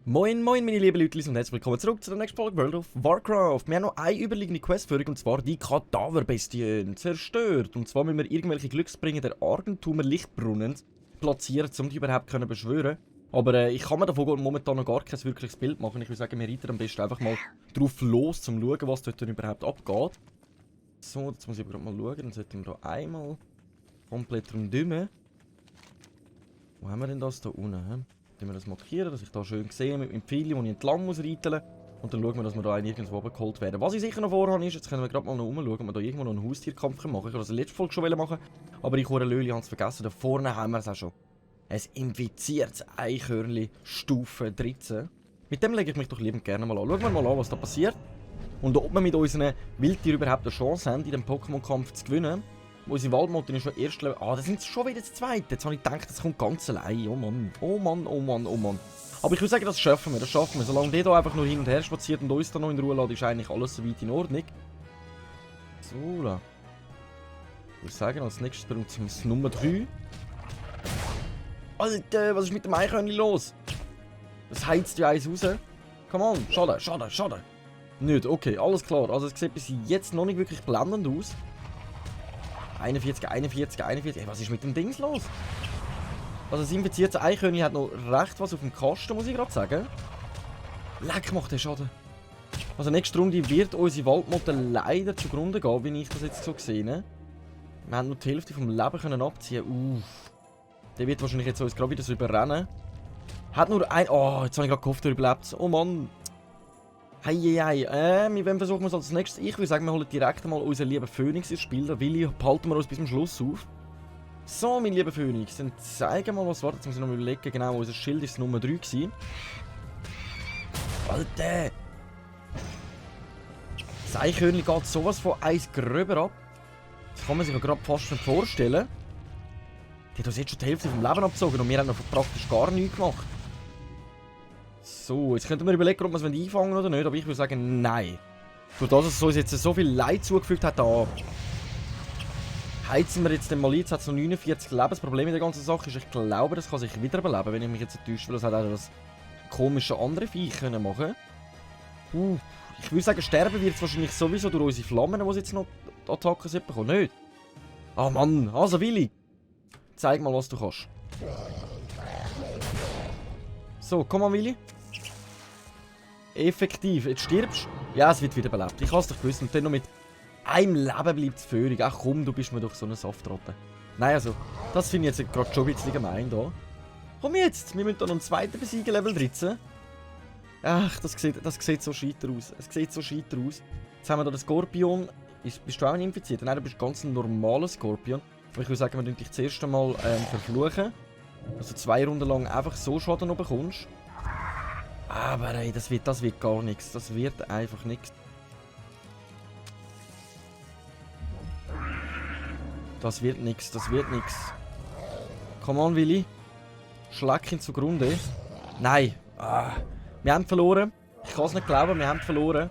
Moin moin meine lieben Leute und herzlich willkommen zurück zu der nächsten Folge World of Warcraft. Wir haben noch eine überliegende Quest für euch, und zwar die Kadaverbestien zerstört. Und zwar müssen wir irgendwelche Glücksbringer der Argentumer Lichtbrunnen platzieren, um die überhaupt zu beschwören. Aber ich kann mir davon momentan noch gar kein wirkliches Bild machen. Ich würde sagen, wir reiten am besten einfach mal drauf los, um zu schauen, was dort überhaupt abgeht. So, jetzt muss ich gerade mal schauen. Dann sollten wir hier einmal komplett rumdümmen. Wo haben wir denn das da unten? Wir das markieren, dass ich da schön sehe mit meinem Pfeil, wo ich entlang muss reiteln. Und dann schauen wir, dass wir da irgendwo abgeholt werden. Was ich sicher noch vorhabe ist, jetzt können wir gerade mal noch umschauen, ob wir da irgendwo noch einen Haustierkampf machen können. Ich wollte das in der letzten Folge schon machen, aber ich habe Löli es vergessen. Da vorne haben wir es auch schon. Ein infiziertes Eichhörnchen Stufe 13. Mit dem lege ich mich doch liebend gerne mal an. Schauen wir mal an, was da passiert. Und ob wir mit unseren Wildtieren überhaupt eine Chance haben, in dem Pokémon-Kampf zu gewinnen. Unsere Waldmotte ist schon erst Level. Ah, das sind schon wieder das zweite. Jetzt habe ich gedacht, das kommt ganz allein. Oh Mann, oh Mann, oh Mann, oh Mann. Aber ich würde sagen, das schaffen wir, Solange der hier einfach nur hin und her spaziert und uns da noch in Ruhe lässt, ist eigentlich alles soweit in Ordnung. So, da. Ich würde sagen, als nächstes benutzt wir das Nummer 3. Alter, was ist mit dem Eichhörnchen los? Das heizt ja eins raus. Come on, schade. Nicht, okay, alles klar. Also es sieht bis jetzt noch nicht wirklich blendend aus. 41. Ey, was ist mit dem Dings los? Also das infizierte Eichhörnchen hat noch recht was auf dem Kasten, muss ich gerade sagen. Leck, macht der Schaden. Also nächste Runde wird unsere Waldmotte leider zugrunde gehen, wie ich das jetzt so sehe. Wir haben nur die Hälfte vom Leben können abziehen. Der wird wahrscheinlich jetzt uns gerade wieder so überrennen. Hat nur ein... Oh, jetzt habe ich gerade gehofft, er überlebt. Oh Mann. Heieiei, mit wem versuchen wir es als nächstes? Ich würde sagen, wir holen direkt mal unseren lieben Phönix ins Spiel. Da Willi, behalten wir uns bis zum Schluss auf. So, mein lieber Phönix, dann zeig mal was. Warte, jetzt muss ich noch mal überlegen. Genau, unser Schild ist Nummer 3 gewesen. Alter! Das Eichhörnchen geht sowas von eins gröber ab. Das kann man sich ja gerade fast schon vorstellen. Die hat uns jetzt schon die Hälfte vom Leben abgezogen und wir haben noch praktisch gar nichts gemacht. So, jetzt könnten wir überlegen, ob wir es einfangen oder nicht, aber ich würde sagen, nein. Durch das es uns jetzt so viel Leid zugefügt hat, da heizen wir jetzt den mal ein. Jetzt hat es noch 49 Leben. Das Problem mit der ganzen Sache ist, ich glaube, das kann sich wieder überleben, wenn ich mich jetzt enttäusche, weil das hat auch das komische andere Viech können machen. Ich würde sagen, sterben wird es wahrscheinlich sowieso durch unsere Flammen, die jetzt noch die Attacken bekommen. Nicht? Ah Mann, also Willi, zeig mal, was du kannst. So, komm mal, Willi. Effektiv, jetzt stirbst du. Ja, es wird wieder belebt. Ich habe es doch gewusst. Und dann noch mit einem Leben bleibt es Führung. Ach komm, du bist mir doch so eine Saftrotte. Nein, also, das finde ich jetzt gerade schon ein bisschen gemein da. Komm jetzt, wir müssen da noch einen zweiten besiegen, Level 13. Ach, das sieht so scheiter aus. Es sieht so scheiter aus. Jetzt haben wir da den Skorpion. Bist du auch ein Infizierter? Nein, du bist ganz ein normaler Skorpion. Aber ich würde sagen, wir dich zuerst einmal verfluchen. Also 2 Runden lang einfach so Schaden noch bekommst. Aber ey, das wird gar nichts. Das wird einfach nichts. Das wird nichts. Come on, Willi. Schlag ihn zugrunde. Nein. Wir haben verloren. Ich kann es nicht glauben, wir haben verloren.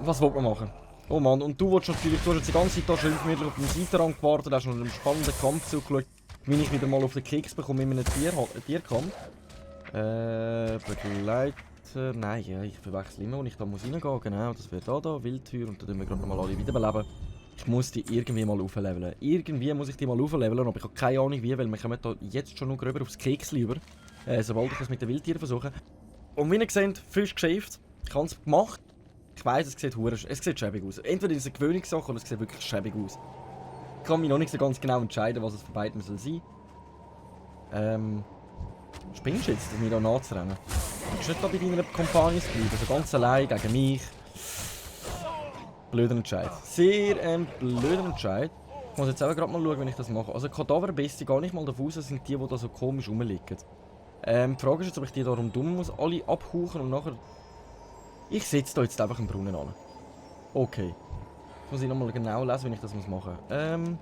Was wollen wir machen? Oh Mann, und du hast natürlich die ganze Zeit da schön gemütlich auf dem Seitenrand gewartet, hast noch einen spannenden Kampf zugeschaut, wie ich wieder mal auf den Keks bekomme in einem Tierkampf. Begleiter. Nein, ja, ich verwechsel immer, wo ich da muss reingehen. Genau, das wird da, Wildtür, und dann tun wir gerade nochmal alle wiederbeleben. Ich muss die irgendwie mal aufleveln. Irgendwie muss ich die mal aufleveln, aber ich habe keine Ahnung wie, weil wir kommen da jetzt schon noch rüber aufs Keks über. Sobald ich das mit den Wildtieren versuche. Und wie ihr seht, frisch geschäft. Ich habe es gemacht. Ich weiss, es sieht schäbig aus. Entweder ist es eine Gewöhnungssache oder es sieht wirklich schäbig aus. Ich kann mich noch nicht so ganz genau entscheiden, was es von beiden soll sein. Spinnst du jetzt, mir da nachzurennen? Du kannst nicht da bei deiner Kompanie bleiben, also ganz allein gegen mich. Blöder Entscheid. Sehr blöder Entscheid. Ich muss jetzt auch gerade mal schauen, wenn ich das mache. Also Kadaverbestien gar nicht mal davon aus, sind die da so komisch rumliegen. Die Frage ist jetzt, ob ich die darum dumm muss, alle abhauchen und nachher... Ich setze da jetzt einfach einen Brunnen an. Okay. Jetzt muss ich nochmal genau lesen, wenn ich das machen muss.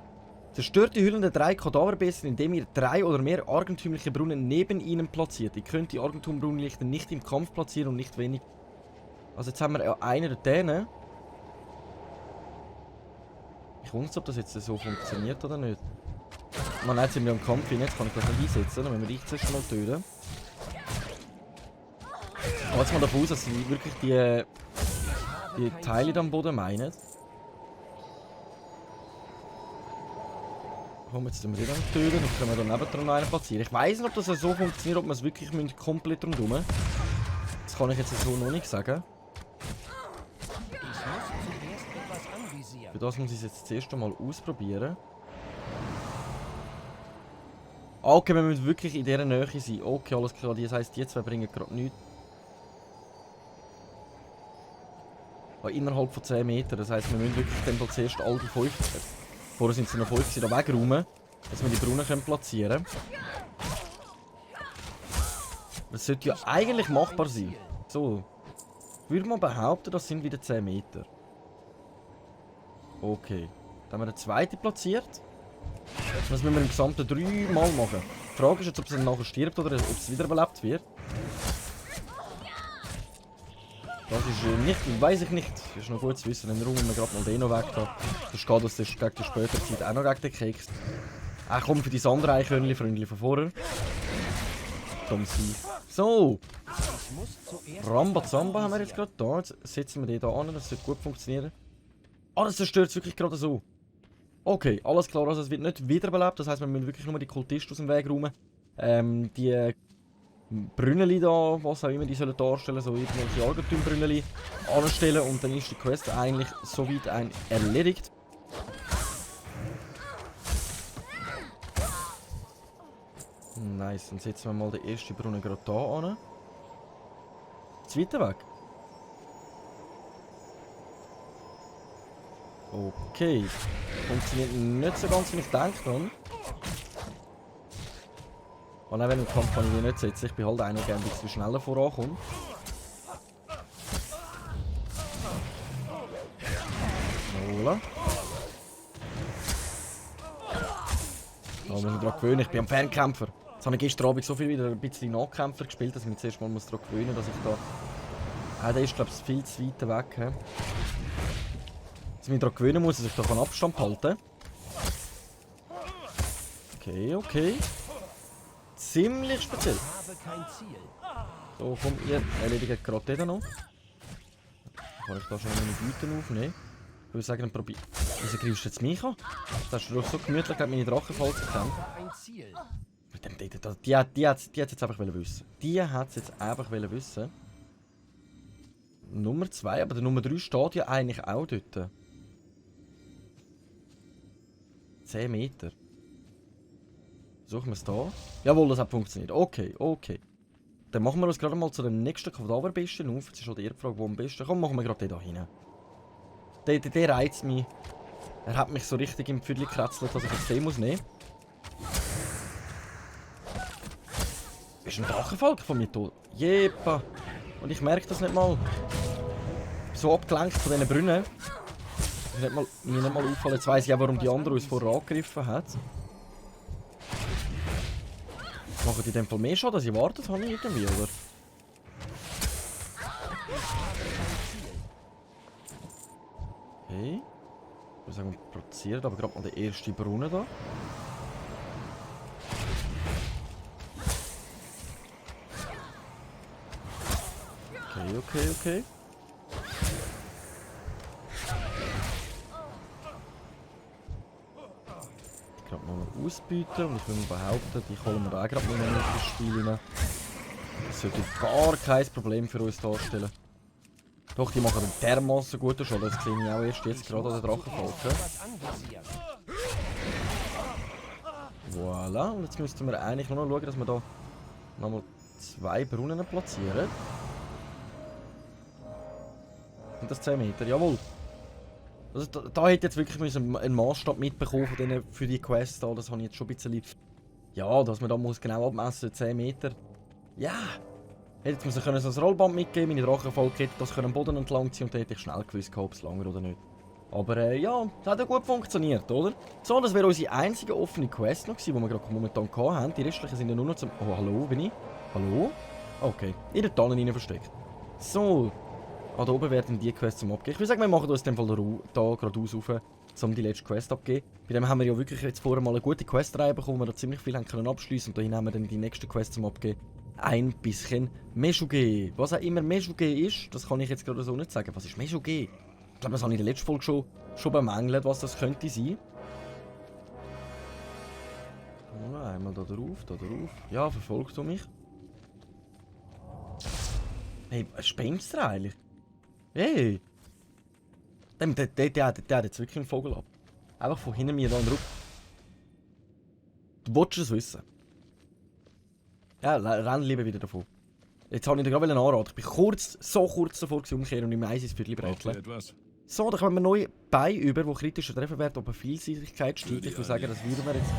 Zerstört die Hüllen der 3 Kadaverbestien, indem ihr 3 oder mehr argentümliche Brunnen neben ihnen platziert. Ihr könnt die Argentum-Brunnenlichter nicht im Kampf platzieren und nicht wenig. Also jetzt haben wir einen der denen. Ich wundere mich, ob das jetzt so funktioniert oder nicht. Man, jetzt sind wir am Kampf, jetzt kann ich das nicht einsetzen, dann müssen wir dich zuerst mal töten. Aber jetzt mal davon aus, dass sie wirklich die Teile da am Boden meinen. Komm, jetzt müssen wir die dann töten und können wir dann nebendran einen platzieren. Ich weiss nicht, ob das so funktioniert, ob wir es wirklich komplett rundherum. Das kann ich jetzt so noch nicht sagen. Für das muss ich es jetzt zuerst einmal ausprobieren. Okay, wir müssen wirklich in dieser Nähe sein. Okay, alles klar. Das heisst, die zwei bringen gerade nichts. Aber innerhalb von 10 Metern. Das heisst, wir müssen wirklich dann zuerst all die 5. Vorher sind sie noch 5 da wegräumen, dass wir die Brunnen platzieren können. Das sollte ja eigentlich machbar sein. So. Würde man behaupten, das sind wieder 10 Meter. Okay. Dann haben wir eine zweite platziert. Das müssen wir im Gesamten 3 Mal machen. Die Frage ist jetzt, ob es dann nachher stirbt oder ob es wiederbelebt wird. Das ist nicht, weiss ich nicht. Das ist noch gut zu wissen. Dann räumen wir gerade mal den noch weg. Das geht, dass das gegen die spätere Zeit auch noch gegen den Keks. Komm, für die andere Eichhörnchen-Freundchen von vorher. Dumm sein. So. Rambazamba haben wir jetzt gerade da. Jetzt setzen wir den hier an. Das sollte gut funktionieren. Das zerstört es wirklich gerade so. Okay, alles klar. Also es wird nicht wiederbelebt. Das heisst, wir müssen wirklich nur die Kultisten aus dem Weg räumen. Die Brünneli da, was auch immer die sollen darstellen, so irgendwelche Argentum-Brünneli anstellen und dann ist die Quest eigentlich soweit erledigt. Nice, dann setzen wir mal den ersten Brunnen gerade da an. Zweiter weg. Okay. Funktioniert nicht so ganz, wie ich gedacht habe. Und auch wenn im Kampf kann ich die nicht setzen. Ich bin halt einer, der ein bisschen schneller vorankommt. Voilà. Da muss ich daran gewöhnen, ich bin ein Fernkämpfer. Jetzt habe ich gestern Abend so viel wieder ein bisschen Nahkämpfer gespielt, dass ich mich zuerst mal daran gewöhnen muss, dass ich da... der ist glaube ich viel zu weit weg. He? Dass ich mich daran gewöhnen muss, dass ich da Abstand halten kann. Okay. Ziemlich speziell. So, komm, ihr erledigt gerade den noch. Kann ich da schon meine Güten aufnehmen? Ich würde sagen, probier. Wieso greifst du jetzt mich an? Das hast du doch so gemütlich meine Drachenfalze gekämpft. Die hat es jetzt einfach wissen. Die hat es jetzt einfach wissen. Nummer 2, aber der Nummer 3 steht ja eigentlich auch dort. 10 Meter. Suchen wir es da? Jawohl, das hat funktioniert. Okay, okay. Dann machen wir uns gerade mal zu dem nächsten Kadaverbesten auf. Jetzt ist schon die Frage, wo am besten. Komm, machen wir gerade den hier hin. Der reizt mich. Er hat mich so richtig im Pfüdli gekretzelt, dass ich jetzt den muss nehmen. Ist ein Drachenfalk von mir tot? Jepa. Und ich merke das nicht mal. So abgelenkt von diesen Brunnen. Mir nicht mal auffallen. Jetzt weiss ich auch, warum die andere uns vorher angegriffen hat. Machen die in dem Fall mehr schon, dass ich wartet habe irgendwie, oder? Okay. Ich würde sagen, wir produzieren aber gerade mal den ersten Brunnen da. Okay. Ich glaube noch ausbieten und ich würde behaupten, die holen wir auch gerade noch in das Spiel rein. Das sollte gar kein Problem für uns darstellen. Doch, die machen dermaßen guten schon, das sehe ich auch erst jetzt gerade an der Drachenfalke. Voilà, und jetzt müssten wir eigentlich nur noch schauen, dass wir da nochmal 2 Brunnen platzieren. Sind das 10 Meter? Jawohl! Also da hätte jetzt wirklich einen Maßstab mitbekommen von denen für die Quest da. Das habe ich jetzt schon ein bisschen... Ja, dass man da muss genau abmessen, 10 Meter. Ja! Hätte jetzt müssen so ein Rollband mitgeben, meine Drachenfalke hätte das am Boden entlang ziehen und dann hätte ich schnell gewusst, ob es langer oder nicht. Aber ja, das hat ja gut funktioniert, oder? So, das wäre unsere einzige offene Quest noch gewesen, die wir gerade momentan hatten. Die restlichen sind ja nur noch zum... Oh, hallo, bin ich? Hallo? Okay, in den Tannen rein versteckt. So. Ah, da oben werden die Quests zum Abgeben. Ich würde sagen, wir machen uns in dem Fall da geradeaus rauf, um die letzte Quest abzugeben. Bei dem haben wir ja wirklich jetzt vorher mal eine gute Questreihe bekommen, wo wir da ziemlich viel haben können abschliessen. Und dahin haben wir dann die nächste Quest zum Abgeben. Ein bisschen Meshuggeh. Was auch immer Meshuggeh ist, das kann ich jetzt gerade so nicht sagen. Was ist Meshuggeh? Ich glaube, das habe ich in der letzten Folge schon bemängelt, was das könnte sein. Oh, einmal da drauf, da drauf. Ja, verfolgst du mich? Hey, spinnst du eigentlich? Hey! Der hat jetzt wirklich einen Vogel ab. Einfach von hinten mir da drauf. Du wolltest es wissen. Ja, renn lieber wieder davon. Jetzt habe ich dir gerade anraten. Ich bin so kurz davor umkehren und im Eis für die Brätchen. So, da kommen wir neue Beine über, wo kritischer Trefferwert aber Vielseitigkeit steigt. Ich würde sagen, das würden wir jetzt.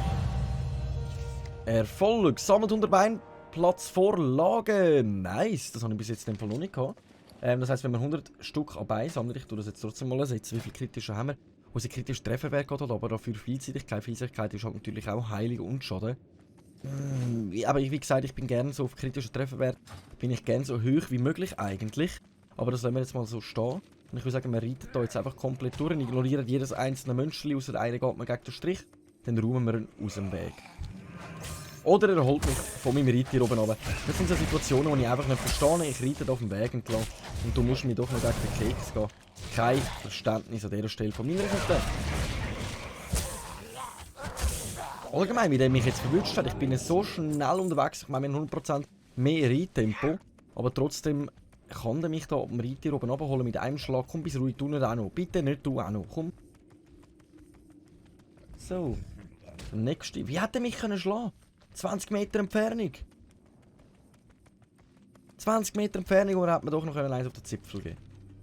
Erfolg! Sammelt 100 Beine, Platz Vorlage. Nice! Das habe ich bis jetzt in dem Fall noch nicht gehabt. Das heisst, wenn wir 100 Stück an Beinen sammeln, ich tue das jetzt trotzdem mal ersetzen, wie viel kritische haben wir. Unser kritischer Trefferwert geht halt, aber dafür Vielseitigkeit. Vielseitigkeit ist halt natürlich auch heilig und Schaden. Aber wie gesagt, ich bin gerne so auf kritischen Trefferwert, bin ich gerne so hoch wie möglich eigentlich. Aber das lassen wir jetzt mal so stehen. Und ich würde sagen, wir reiten da jetzt einfach komplett durch, ignorieren jedes einzelne Mönchli, außer einer geht man gegen den Strich, dann räumen wir ihn aus dem Weg. Oder er holt mich von meinem Reiter hier oben runter. Das sind so Situationen, die ich einfach nicht verstehe. Ich reite da auf dem Weg entlang und du musst mir doch noch gegen den Keks gehen. Kein Verständnis an dieser Stelle von meiner Seite. Allgemein, wie der mich jetzt verwünscht hat, ich bin so schnell unterwegs, ich meine, wir haben 100% mehr Reittempo, aber trotzdem kann der mich da auf dem Reiter oben abholen mit einem Schlag. Komm, bis ruhig, du nicht auch noch. Bitte nicht du auch noch, komm. So, der nächste. Wie hätte er mich können schlagen? 20 Meter Entfernung. 20 Meter Entfernung, und er hat mir doch noch eins auf den Zipfel geben.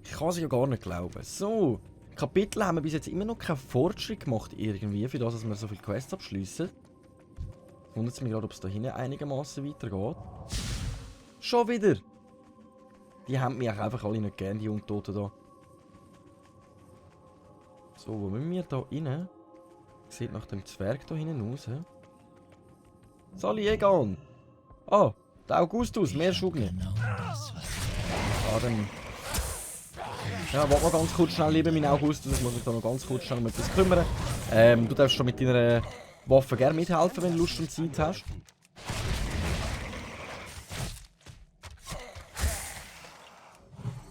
Ich kann es ja gar nicht glauben. So, Kapitel haben wir bis jetzt immer noch keinen Fortschritt gemacht irgendwie, für das, dass wir so viele Quests abschliessen. Wundert es mich gerade, ob es da hinten einigermaßen weitergeht. Schon wieder! Die haben mich einfach alle nicht gern, die Untoten da. So, wo müssen wir da rein? Sieht nach dem Zwerg da hinten aus, hä? Sali Egan! Ah, der Augustus, mehr Schugne. Ah, dann. Ja, warte mal ganz kurz schnell, lieber mein Augustus. Ich muss mich da noch ganz kurz schnell um etwas kümmern. Du darfst schon mit deiner Waffe gerne mithelfen, wenn du Lust und Zeit hast.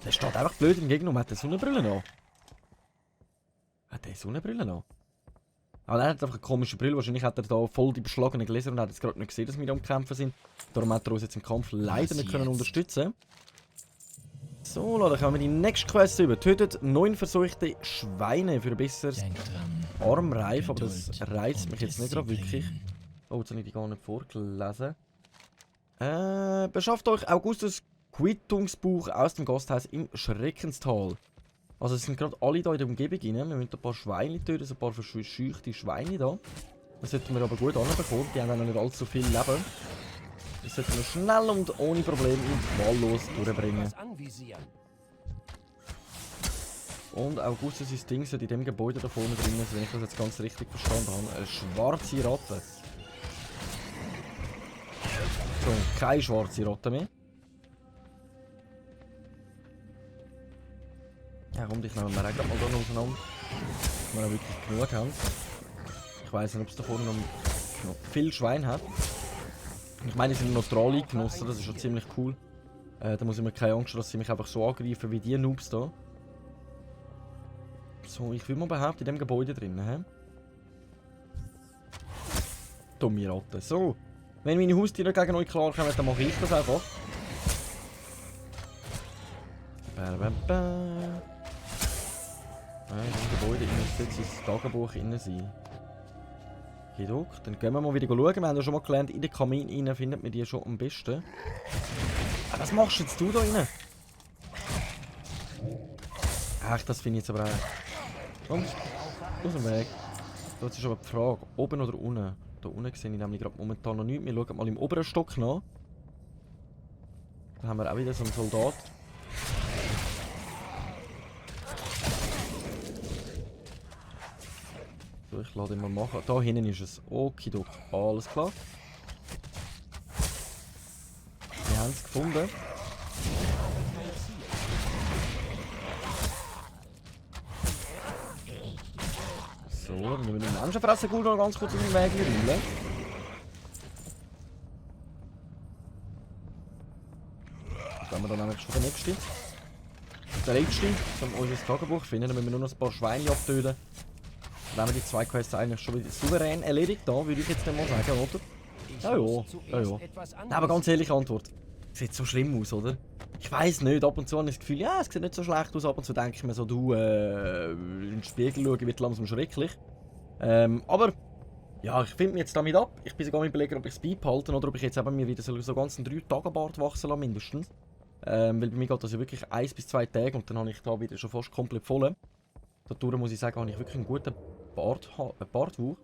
Der steht einfach blöd im Gegner und hat eine Sonnenbrille an. Hat der Sonnenbrille an? Aber er hat einfach eine komische Brille. Wahrscheinlich hat er da voll die beschlagenen Gläser und hat jetzt gerade nicht gesehen, dass wir am Kämpfen sind. Darum hat er uns jetzt im Kampf leider nicht können unterstützen. So, dann kommen wir die nächste Quest über. Tötet 9 versuchte Schweine für ein besseres Armreif. Aber das reizt mich jetzt nicht gerade wirklich. Oh, jetzt habe ich die gar nicht vorgelesen. Beschafft euch Augustus Quittungsbuch aus dem Gasthaus im Schreckenstal. Also es sind gerade alle hier in der Umgebung rein. Wir müssen ein paar Schweine töten, so ein paar verscheuchte Schweine da. Das sollten wir aber gut anbekommen. Die haben auch noch nicht allzu viel Leben. Das sollten wir schnell und ohne Probleme und wahllos durchbringen. Und Augustus ist Ding in dem Gebäude da vorne drin, wenn ich das jetzt ganz richtig verstanden habe. Eine schwarze Ratte. So, keine schwarze Ratte mehr. Ja komm, dich nehmen wir auch mal da auseinander. Dass wir auch wirklich genug haben. Ich weiss nicht, ob es da vorne noch viel Schwein hat. Ich meine, die sind neutral eingenossen, das ist schon ziemlich cool. Da muss ich mir keine Angst haben, dass sie mich einfach so angreifen wie die Noobs da. So, ich will mal behaupten, in dem Gebäude drin, hä? Dumme Ratte. So, wenn meine Haustiere gegen euch klarkommen, dann mache ich das einfach. In dem Gebäude müsste jetzt ins Tagebuch drin sein. Jedoch, dann gehen wir mal wieder schauen. Wir haben ja schon mal gelernt, in den Kamin rein findet man die schon am besten. Was machst jetzt du da rein? Ach, das finde ich jetzt aber auch. Komm, aus dem Weg. Das ist aber die Frage, oben oder unten? Da unten sehe ich nämlich gerade momentan noch nichts. Wir schauen mal im oberen Stock nach. Da haben wir auch wieder so einen Soldat. So, ich lade ihn mal machen. Da hinten ist es. Okidok. Alles klar. Wir haben es gefunden. So, dann müssen wir den Menschenfressen gut noch ganz kurz aus dem Weg räumen. Dann haben wir dann nämlich schon den nächsten. Der letzte, um unser Tagebuch finden, dann müssen wir nur noch ein paar Schweine abtöten. Dann haben wir die 2 Quests eigentlich schon wieder souverän erledigt, da würde ich jetzt mal sagen, oder? Ja, ja, ja, ja. Nein, aber ganz ehrliche Antwort. Sieht so schlimm aus, oder? Ich weiss nicht, ab und zu habe ich das Gefühl, ja, es sieht nicht so schlecht aus, ab und zu denke ich mir so, du, in den Spiegel schauen wird langsam schrecklich. Aber, ja, ich finde mich jetzt damit ab. Ich bin sogar am überlegen, ob ich es beibehalten oder ob ich jetzt eben mir wieder so ganz einen 3-Tage-Bart wachsen lasse, mindestens. Weil bei mir geht das ja wirklich 1 bis 2 Tage und dann habe ich da wieder schon fast komplett voll. Dadurch muss ich sagen, habe ich wirklich einen guten Bartwuch.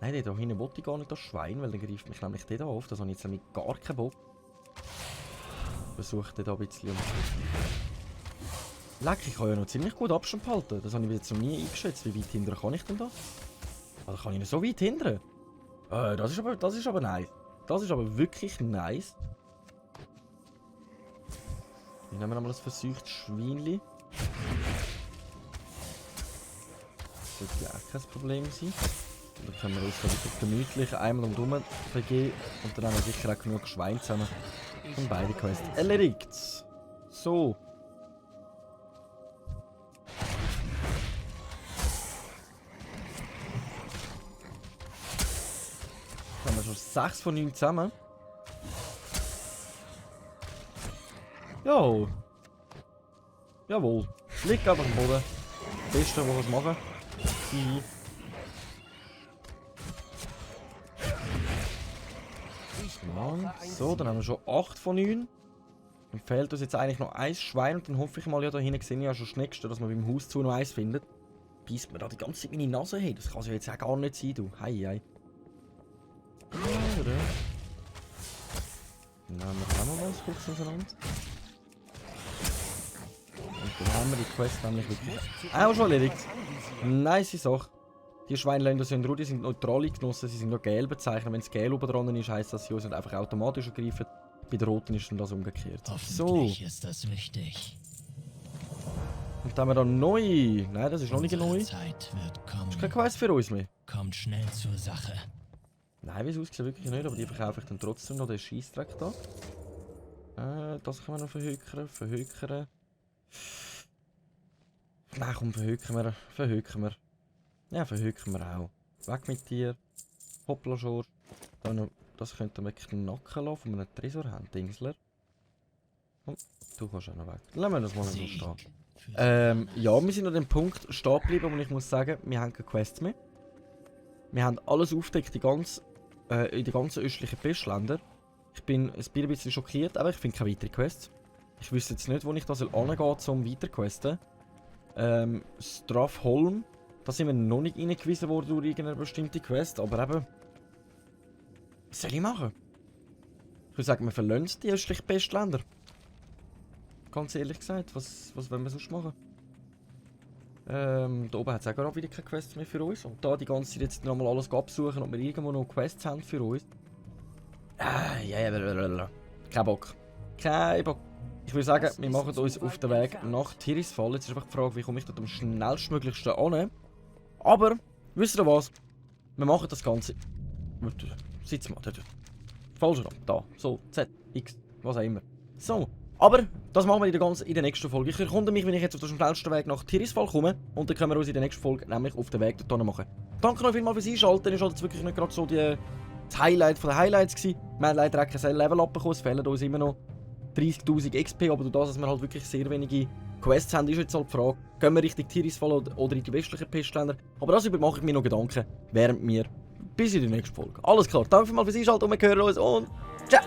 Nein, da hinten wollte ich gar nicht das Schwein, weil dann greift mich nämlich der da auf. Das habe ich jetzt nämlich gar keinen Bock. Versuche den da ein bisschen Leck, ich kann ja noch ziemlich gut Abstand behalten. Das habe ich jetzt noch nie eingeschätzt. Wie weit hindern kann ich denn da? Also kann ich ihn so weit hindern? Das ist aber nice. Das ist aber wirklich nice. Dann nehmen wir nochmal das versuchte Schweinchen. Das sollte ja auch kein Problem sein. Und dann können wir uns wirklich gemütlich einmal umherum begeben. Und dann haben wir sicher auch genug Schweine zusammen. Und beide Quests erledigt. So. Dann haben wir schon 6 von 9 zusammen. Jo. Jawohl. Liegt einfach am Boden. Das Beste, was wir machen. So, dann haben wir schon 8 von 9. Dann fehlt uns jetzt eigentlich noch ein Schwein und dann hoffe ich mal, ja, da hinten sehe ich ja schon das Nächste, dass man beim Haus zu noch eins findet. Beißt mir da die ganze Zeit meine Nase hin. Das kann ja jetzt auch gar nicht sein, du. Hei, hei. Ja, oder? Dann nehmen wir auch noch was kurz auseinander. Und dann haben wir die Quest nämlich wirklich auch schon erledigt. Nice Sache. Die Schweine lassen uns in Ruhe, die sind neutral Genossen, sie sind nur gelb bezeichnet. Wenn es gelb oben dran ist, heisst das, sie uns einfach automatisch ergreifen. Bei der roten ist dann das umgekehrt. So. Ist das wichtig. Und dann haben wir da neu. Nein, das ist noch nicht neu. Zeit wird kommen. Das ist kein Quest für uns mehr. Kommt schnell zur Sache. Nein, wie es aussieht, wirklich nicht, aber die verkaufe ich dann trotzdem noch den Scheissdreck da. Das können wir noch verhökern. Nein, komm, verhökern wir. Ja, verhökern wir auch. Weg mit dir. Hoppla, Schor. Das könnte man knacken lassen von einem Tresorhand-Dingsler. Und du kannst auch noch weg. Lassen wir das mal so stehen. Ja, wir sind an dem Punkt stehen geblieben, wo ich muss sagen, wir haben keine Quests mehr. Wir haben alles aufgedeckt, in den ganzen östlichen Pestländern. Ich bin ein bisschen schockiert, aber ich finde keine weiteren Quests. Ich wüsste jetzt nicht, wo ich da angehen soll, um weiter questen. Strafholm. Da sind wir noch nicht reingewiesen worden durch irgendeine bestimmte Quest, aber eben... Was soll ich machen? Ich würde sagen, wir verlassen die östlichen Pestländer. Ganz ehrlich gesagt, was wollen wir sonst machen? Da oben hat es auch gerade wieder keine Quests mehr für uns. Und da die ganze Zeit jetzt nochmal alles absuchen, ob wir irgendwo noch Quests haben für uns. Kein Bock. Kein Bock. Ich würde sagen, wir machen uns auf den Weg nach Tirisfal. Jetzt ist einfach die Frage, wie komme ich dort am schnellstmöglichsten an. Aber, wisst ihr was? Wir machen das Ganze... Sitz mal, dort. Falscher Raum, da. So, Z, X, was auch immer. So, aber das machen wir in der nächsten Folge. Ich erkunde mich, wenn ich jetzt auf den schnellsten Weg nach Tirisfal komme. Und dann können wir uns in der nächsten Folge nämlich auf den Weg dorthin machen. Danke noch vielmals fürs Einschalten. Das war jetzt wirklich nicht gerade so das Highlight von den Highlights gewesen. Wir haben leider auch kein Level abbekommen. Es fehlen uns immer noch 30.000 XP. Aber durch das, dass wir halt wirklich sehr wenige Quests haben, ist jetzt halt die Frage, gehen wir Richtung Tirisfal oder in die westlichen Pestländer. Aber darüber mache ich mir noch Gedanken, während wir bis in die nächste Folge. Alles klar, danke vielmals fürs Einschalten und wir hören uns und ciao!